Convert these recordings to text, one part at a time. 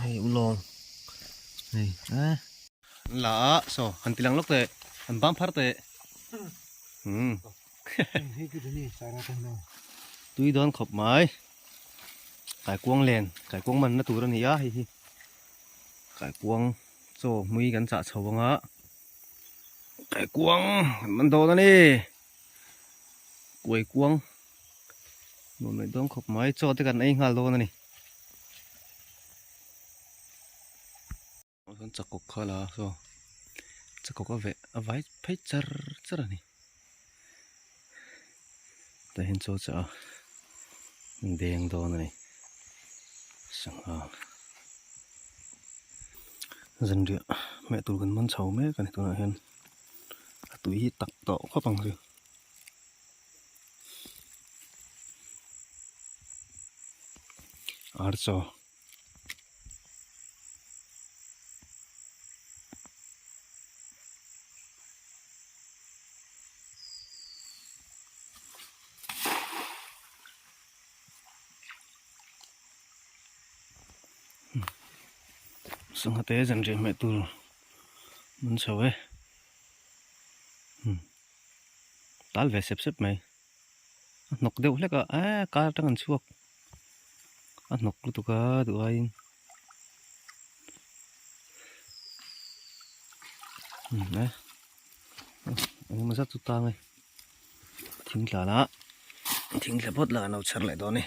Hei ulawng hei a la a saw han ti lang lawk teh an bang phar teh umm tui dawn khawp mai kaikuang len kaikuang man na tur a ni a hei hi kaikuang chaw hmui kan chah chho ang a kaikuang kan man dawn a ni kuaikuang nuam leh dawn khawp mai chaw te kan ei nghal dawn a ni. Chuan chakawk kha la saw chakawk a veh a vai phei char char a ni tah hian chaw chah a deng dawn a ni sangha zanriah hmeh tur kan man chho mek a ni tunah hian a tui hi tak tawh khawp ang chu. Ar chaw. Sangha te zanriah hmeh tur an chho e. Tal ve sep sep mai a hnawk deuh hlek a eee kar atang an chhuak a hnawk lutuk a duh aiin umm e engemaw zat chu tang e thing tla la thing tla phawt la an lo chher leh dawn a ni.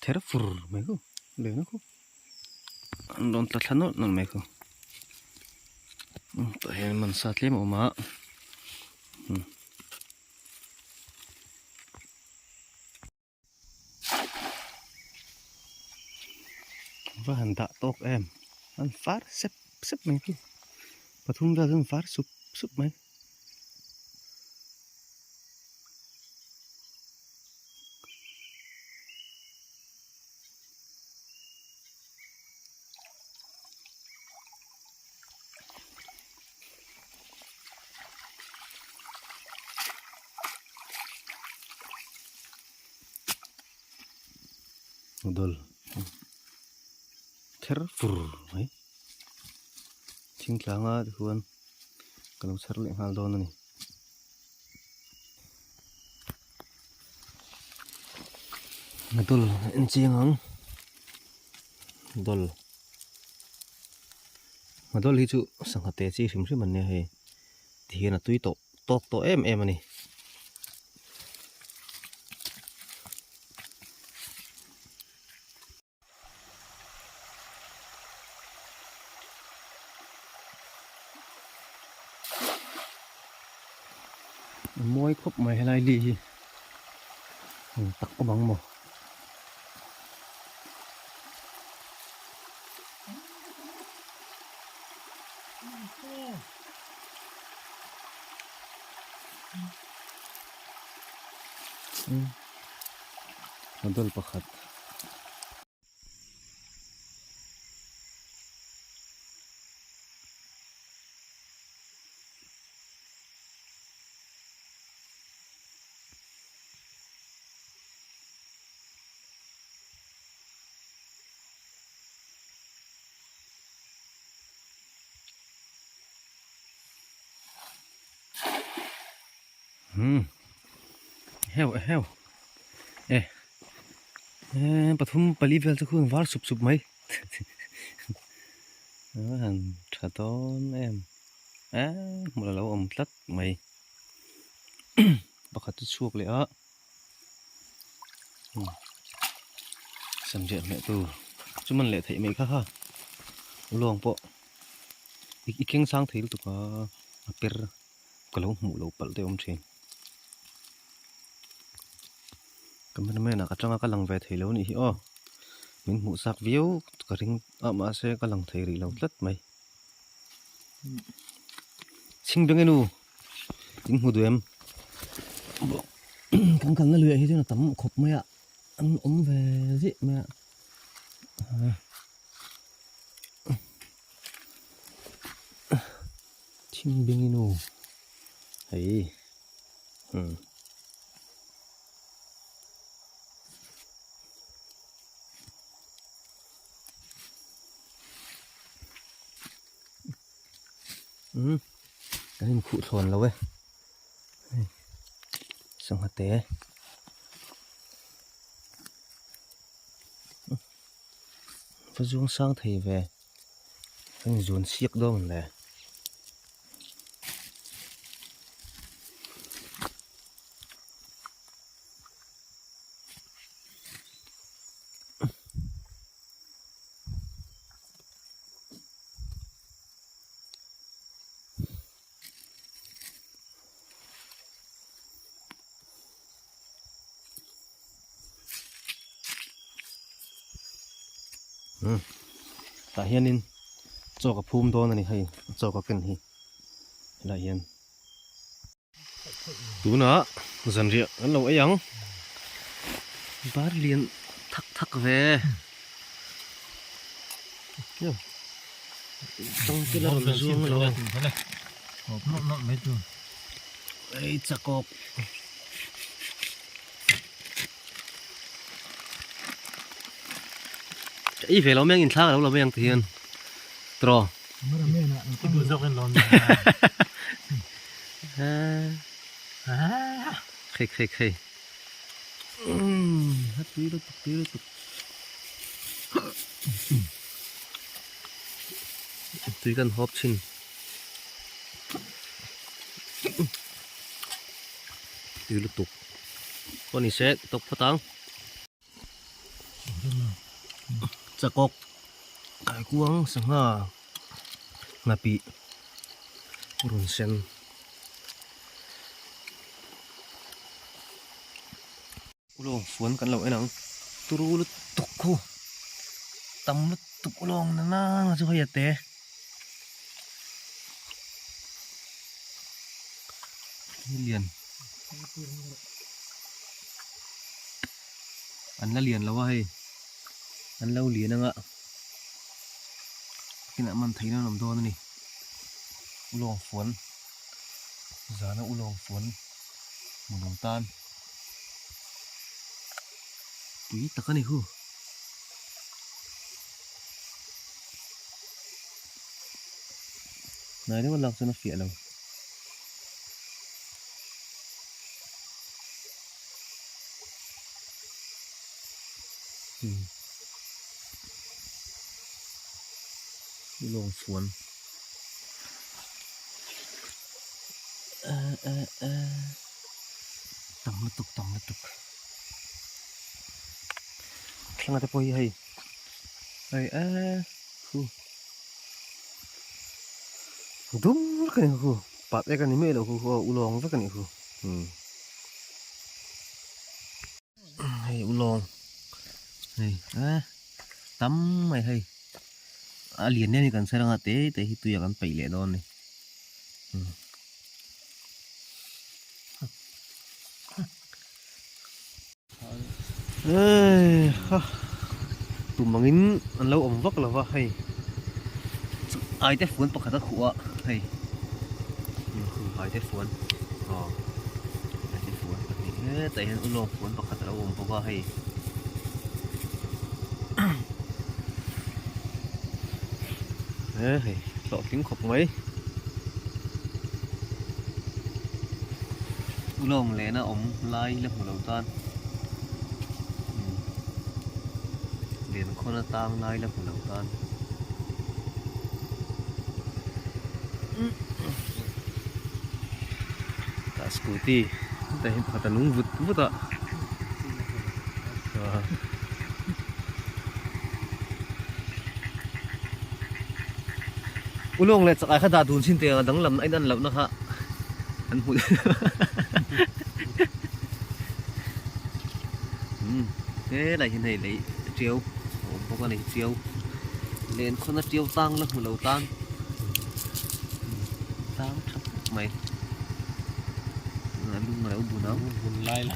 Ther fur mai khu lehna khu an rawn tla thla nawlh nawlh mai khu tah hian man sa tlem a awm a va han dah tawk em an far sep sep mai khu pathum vel chuan far sup sup mai. Dawlh kher fur mai thing tlanga tichuan ka lo chher leh nghal dawn a ni. Dawlh a en chiang ang dawlh dawlh hi chu sangha te chi hrim hrim an nia hei tihian a tui tawh tawk tawh em em a ni. A mawi khawp mai helai li hi eng tak awm ang maw. Model pakhat. Umm heuh heuh e eh pathum pali vel chu khuan var sup sup mai a han tha dawn em eh hmuh a lo awm tlat mai pakhat chu chhuak leh a sanriah hmeh tur chu man leh theih mai kha kha lawng pawh i keng sang thei lutuk a a per. Ka lo hmuh loh palh te awm thin. Cameraman ah ka tanga ka lang ve thei lo anih hi aw. Min hmuh chak viau ka ring a mahse ka lang thei rih lo tlat mai. Chhing beng enu in hmu duh em? Kan kalna luiah hi chuan a tam khawp mai a an awm ve zih mai a. Khingbingi nu hei umm. Umm kan inkhuh thlawn lo e hei sangha te va zuang sang thei ve kan inzun siak dawn le. Tah hianin chaw ka phum dawn a ni hei chaw ka ken hi helaiah hian. Tunah zanriah kan lo ei ang. Bar lian thak thak ve. Tangkil a rawn zuang lo. Ei chakawk. Ei ve lo mai ang inthlak lo lo mai ang ti hian. Tiraw. Khei khei khei a tui lutuk tui lutuk tui kan hawp thin tui lutuk pawh ni se tawk phawt ang. Chakawk kaikuang sangha nghapih rawn sen ulawng fuan kan lo en ang turu lutuk khu tam lutuk ulawng nana chu hei a te lian. An la lian lo a hei an lo lian anga kinah man theihna an awm dawn a ni ulawng fuan zana ulawng fuan hmu lo tan pui tak a ni hu. Hnai deuh a lak chuan a fiah lo. Lawng fuan tam lutuk tam lutuk thlanga te pawh hi hei hei eee khu dum vek a ni khu pat ek a ni miah lo khu khu a ulawng vek a ni khu umm. Hei ulawng hei eh tam mai hei a lian em hi kan chher anga te te hi tuiah kan peih leh dawn a ni eii ha tum angin an lo awm vak lo va hei aite fuan pakhat a khuh a hei aite fuan aw aite fuan pahnih hetah hian ulawng fuan pakhat a lo awm bawk a hei he hei hlawhtling khawp mai ulawng lehna awm lai la hmu lo tan Liankhawna tang lai la hmu lo tan. Tah scooty hetah hian pakhat a nung vut vut a. Ulawng leh chakai kha dah dun chin teh ang a danglam a inan lohna kha an hmuh umm helai hian hei lei tiau a awm bawk a ni tiau len khawn a tiau tang la hmu lo tan tang tha khawp mai a lung a lo bun ang bun lai la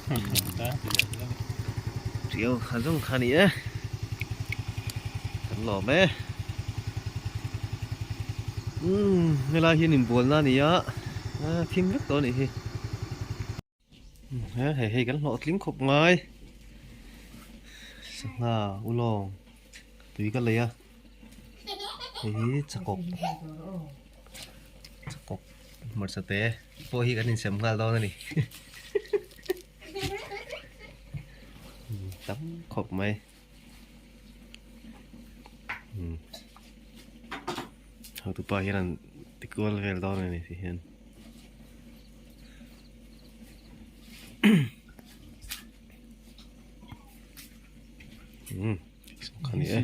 tiau kha zawng kha a ni e kan lawm e. Umm helai hian inbualna a ni a thim vek tawh a nih hi hei hei kan hlawhtling khawp ngai sangha ulawng tui ka lei a hei hi chakawk chakawk hmarcha te pawh hi kan insem nghal dawn a ni tam khawp mai. Hotupa hian an ti kual vel dawn a ni ti hian. Umm kha ni e.